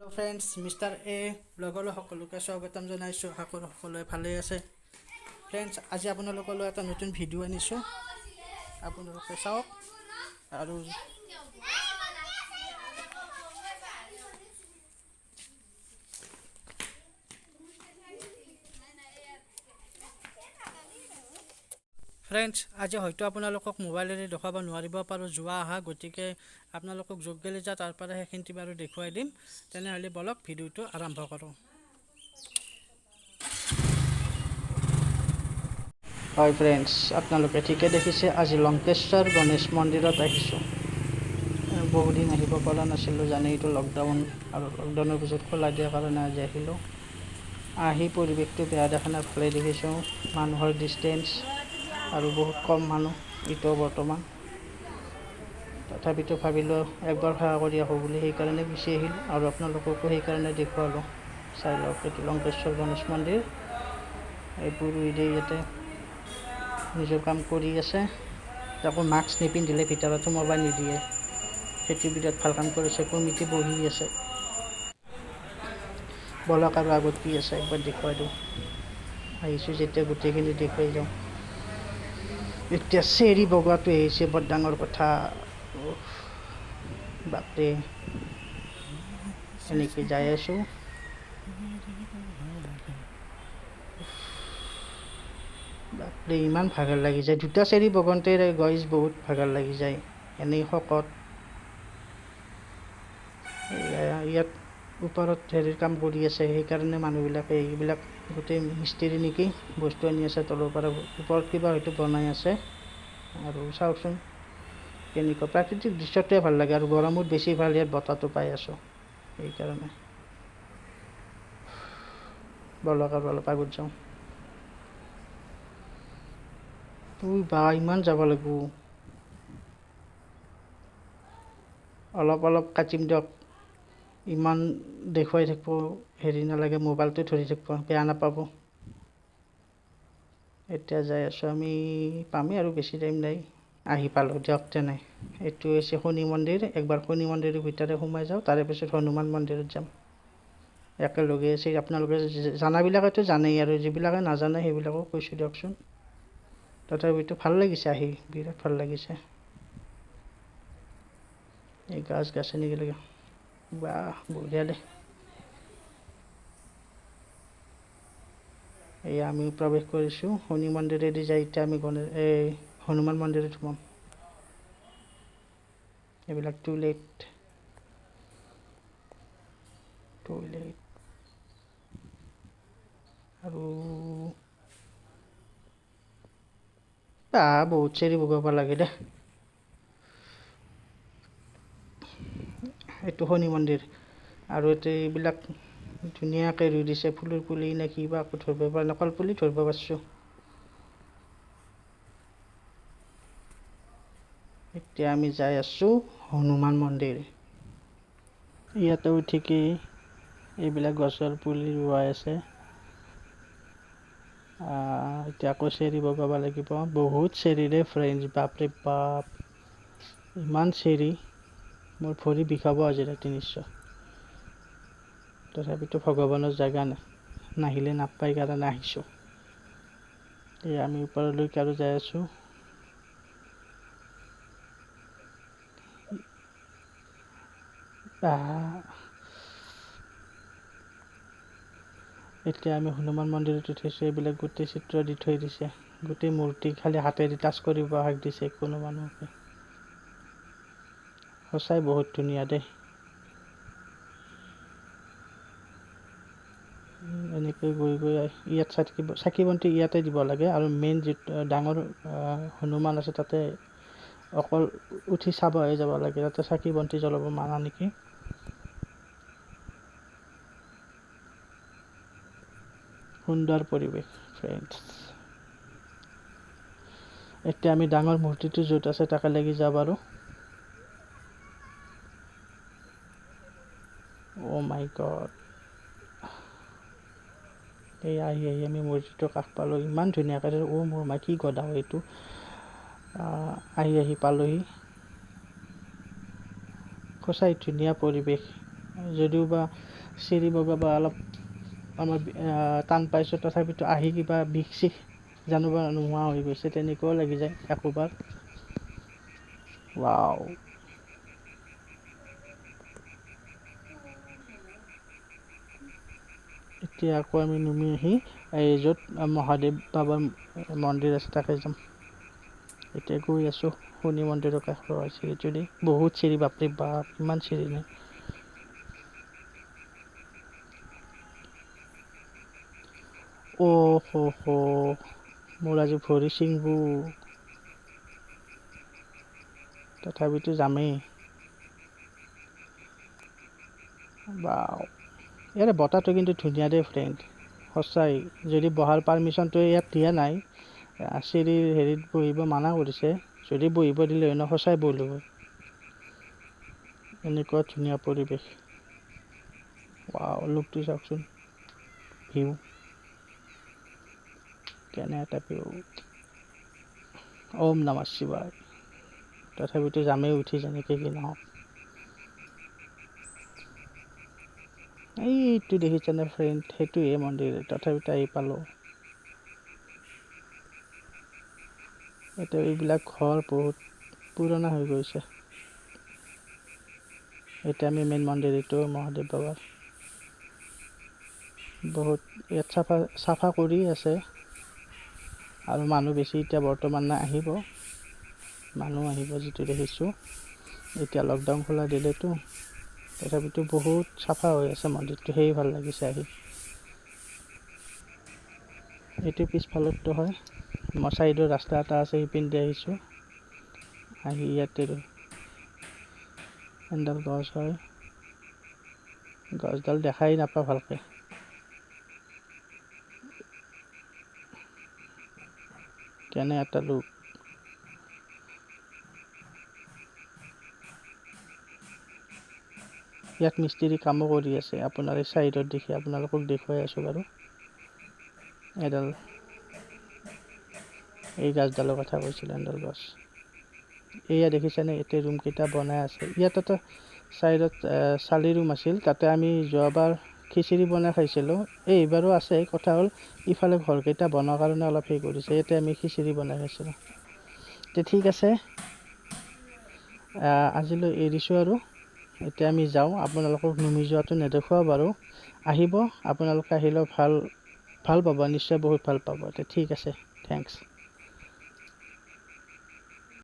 Friends, mister এ ব্লগলৈ সকলোকে স্বাগতম জনাইছোঁ। আশা কৰোঁ সকলোৱে ভালেই আছে। ফ্ৰেণ্ডছ, আজি আপোনালোকলৈ এটা নতুন ভিডিঅ' আনিছোঁ, আপোনালোকে চাওক। আৰু ফ্ৰেণ্ডছ, আজি হয়তো আপোনালোকক মোবাইলেৰে দেখুৱাব নোৱাৰিব পাৰোঁ যোৱা অহা, গতিকে আপোনালোকক যোগ গেলি যা তাৰ পৰা সেইখিনি বাৰু দেখুৱাই দিম। তেনেহ'লে বলক ভিডিঅ'টো আৰম্ভ কৰোঁ। হয় ফ্ৰেণ্ডছ, আপোনালোকে ঠিকে দেখিছে, আজি লংকেশ্বৰ গণেশ মন্দিৰত আহিছোঁ। বহুদিন আহিব পৰা নাছিলোঁ, জানে এইটো লকডাউন, আৰু লকডাউনৰ পিছত খোলা দিয়াৰ কাৰণে আজি আহিলোঁ। আহি পৰিৱেশটো বেয়া দেখা নাই, ভালেই দেখিছোঁ। মানুহৰ ডিষ্টেঞ্চ আৰু বহুত কম মানুহ এতিয়াও বৰ্তমান। তথাপিতো ভাবিলোঁ একবাৰ সেৱা কৰি আহোঁ বুলি, সেইকাৰণে গুচি আহিলোঁ আৰু আপোনালোককো সেইকাৰণে দেখুৱালোঁ। চাই লওক, এইটো লংকেশ্বৰ গণেশ মন্দিৰ। এই পুৰোহিতে ইয়াতে নিজৰ কাম কৰি আছে। তাকো মাস্ক নিপিন্ধিলে ভিতৰত সোমাব নিদিয়ে, সেইটো বিৰাট ভাল কাম কৰিছে। কমিটি বহি আছে। বলক আৰু আগত কি আছে একবাৰ দেখুৱাই দিওঁ। আহিছোঁ যেতিয়া গোটেইখিনি দেখুৱাই যাওঁ। এতিয়া চেৰি বগোৱাটো আহিছে, বৰ ডাঙৰ কথা। বাপৰে, এনেকৈ যাই আছোঁ। বাপৰে, ইমান ভাগৰ লাগি যায়। দুটা চেৰি বগোঁতে গইজ বহুত ভাগৰ লাগি যায়, এনেই শকত। ইয়াত ওপৰত হেৰিৰ কাম কৰি আছে, সেইকাৰণে মানুহবিলাকে এইবিলাক গোটেই মিস্ত্ৰী নেকি বস্তু আনি আছে তলৰ পৰা, ওপৰত কিবা হয়তো বনাই আছে। আৰু চাওকচোন কেনেকুৱা প্ৰাকৃতিক দৃশ্যটোৱে ভাল লাগে, আৰু গৰমত বেছি ভাল, ইয়াত বতাহটো পাই আছোঁ সেইকাৰণে। বলক আৰু অলপ আগত যাওঁ। বা ইমান যাব লাগিব, অলপ অলপ কাটিম দিয়ক, ইমান দেখুৱাই থাকিব হেৰি নালাগে, মোবাইলটো ধৰি থাকিব, বেয়া নাপাব। এতিয়া যাই আছোঁ আমি, পামেই আৰু বেছি টাইম নাই। আহি পালোঁ দিয়ক। তেনে এইটো হৈছে শনি মন্দিৰ। একবাৰ শনি মন্দিৰৰ ভিতৰে সোমাই যাওঁ, তাৰে পিছত হনুমান মন্দিৰত যাম। একেলগে আছে, আপোনালোকে জানাবিলাকেতো জানেই, আৰু যিবিলাকে নাজানে সেইবিলাকো কৈছোঁ দিয়কচোন। তথাপিতো ভাল লাগিছে আহি, বিৰাট ভাল লাগিছে। এই গাছ গাছনিবিলাক বাহ বঢ়িয়া দে। এয়া আমি প্ৰৱেশ কৰিছোঁ শনি মন্দিৰেদি যাই। এতিয়া আমি গণেশ এই হনুমান মন্দিৰত সোমাম। এইবিলাক টয়লেট টয়লেট আৰু বা বহুত চেৰি বগাব লাগে দে। এইটো শনি মন্দিৰ, আৰু ইয়াতে এইবিলাক ধুনীয়াকৈ ৰুই দিছে, ফুলৰ পুলি নে কিবা, আকৌ ধৰিব পৰা নাই, কলপুলি ধৰিব পাৰিছোঁ। এতিয়া আমি যাই আছোঁ হনুমান মন্দিৰ। ইয়াতেও ঠিকেই এইবিলাক গছৰ পুলি ৰোৱাই আছে। এতিয়া আকৌ চেৰি বগাব লাগিব। বহুত চেৰি দেই ফ্ৰেণ্ডছ, বাপৰে বাপ, ইমান চেৰি, মোৰ ভৰি বিষাব আজি ৰাতি নিশ্চয়। তথাপিতো ভগৱানৰ জেগা নাহিলে নাপায় কাৰণে আহিছোঁ। এই আমি ওপৰলৈকে আৰু যাই আছোঁ। এতিয়া আমি হনুমান মন্দিৰত উঠিছোঁ। এইবিলাক গোটেই চিত্ৰ দি থৈ দিছে, গোটেই মূৰ্তি খালি হাতেদি টাচ কৰিব হাক দিছে কোনো মানুহকে। সঁচাই বহুত ধুনীয়া দেই। এনেকৈ গৈ গৈ ইয়াত চাকি বন্তি ইয়াতে দিব লাগে। আৰু মেইন যিটো ডাঙৰ হনুমান আছে তাতে অকল উঠি চাবহে যাব লাগে, তাতে চাকি বন্তি জ্বলাব মানা নেকি। সুন্দৰ পৰিৱেশ ফ্ৰেণ্ডছ। এতিয়া আমি ডাঙৰ মূৰ্তিটো য'ত আছে তাকে লাগি যাওঁ বাৰু। অ' মাই গড, এই আহি আহি আমি মূৰ্তিটোৰ কাষ পালোঁ। ইমান ধুনীয়াকৈ, অ' মোৰ মা কি গদা এইটো। আহি আহি পালোহি। সঁচাই ধুনীয়া পৰিৱেশ। যদিও বা চিৰি বগাব অলপ আমাৰ টান পাইছোঁ, তথাপিতো আহি কিবা বিষ চিষ জানোবা নোহোৱা হৈ গৈছে, তেনেকুৱাও লাগি যায় একোবাৰ। ৱাও, এতিয়া আকৌ আমি নুমি আহি এই য'ত মহাদেৱ বাবাৰ মন্দিৰ আছে তাকে যাম। এতিয়া গৈ আছোঁ শনি মন্দিৰৰ কাষৰ চিৰিটো দি, বহুত চিৰি, বাপৰে বাপ, ইমান চিৰি নাই। অ' হ' মোৰ আজি ভৰি ছিঙবো, তথাপিতো যামেই। বাও, ইয়াৰে বতাহটো কিন্তু ধুনীয়া দেই ফ্ৰেণ্ড, সঁচাই। যদি বহাৰ পাৰ্মিশ্যনটো ইয়াত দিয়া নাই, চিৰিৰ হেৰিত বহিব মানা কৰিছে, যদি বহিব দিলে হয় ন সঁচাই বহিলোঁ হয়। এনেকুৱা ধুনীয়া পৰিৱেশ। ৱাও, লুকটো চাওকচোন, ভিউ কেনে এটা ভিউ। ওম নমঃ শিৱায়। তথাপিতো যামেই উঠি, যেনেকৈ কি নহওক। এইটো দেখিছেনে ফ্ৰেণ্ড, সেইটোৱে মন্দিৰ। তথাপিতো আহি পালোঁ। এতিয়া এইবিলাক ঘৰ বহুত পুৰণা হৈ গৈছে। এতিয়া আমি মেইন মন্দিৰ এইটো মহাদেৱ বাবাৰ। বহুত ইয়াত চাফা চাফা কৰি আছে আৰু মানুহ বেছি এতিয়া বৰ্তমান নাই, আহিব মানুহ আহিব যিটো দেখিছোঁ। এতিয়া লকডাউন খোলা দিলেতো, তথাপিতো বহুত চাফা হৈ আছে মন্দিৰটো, সেয়ে ভাল লাগিছে আহি। এইটো পিছফালতো হয়, মই চাইডৰ ৰাস্তা এটা আছে, সেইপিনদি আহিছোঁ। আহি ইয়াতে এডাল গছ হয়, গছডাল দেখাই নাপাওঁ ভালকৈ। কেনে এটা লোক। ইয়াত মিস্ত্ৰী কামো কৰি আছে, আপোনাৰ এই চাইডত দেখি আপোনালোকক দেখুৱাই আছোঁ বাৰু। এডাল এই গাছডালৰ কথা কৈছিলোঁ, এডাল গছ। এয়া দেখিছেনে, এতিয়া ৰুমকেইটা বনাই আছে। ইয়াত এটা চাইডত চালি ৰুম আছিল, তাতে আমি যোৱাবাৰ খিচিৰি বনাই খাইছিলোঁ। এইবাৰো আছে। কথা হ'ল ইফালে ঘৰকেইটা বনোৱাৰ কাৰণে অলপ হেৰি কৰিছে, ইয়াতে আমি খিচিৰি বনাই খাইছিলোঁ। তে ঠিক আছে, আজিলৈ এৰিছোঁ আৰু। এতিয়া আমি যাওঁ, আপোনালোকক নুমি যোৱাটো নেদেখুৱাওঁ বাৰু। আহিব, আপোনালোকে আহিলেও ভাল ভাল পাব, নিশ্চয় বহুত ভাল পাব। তে ঠিক আছে, thanks.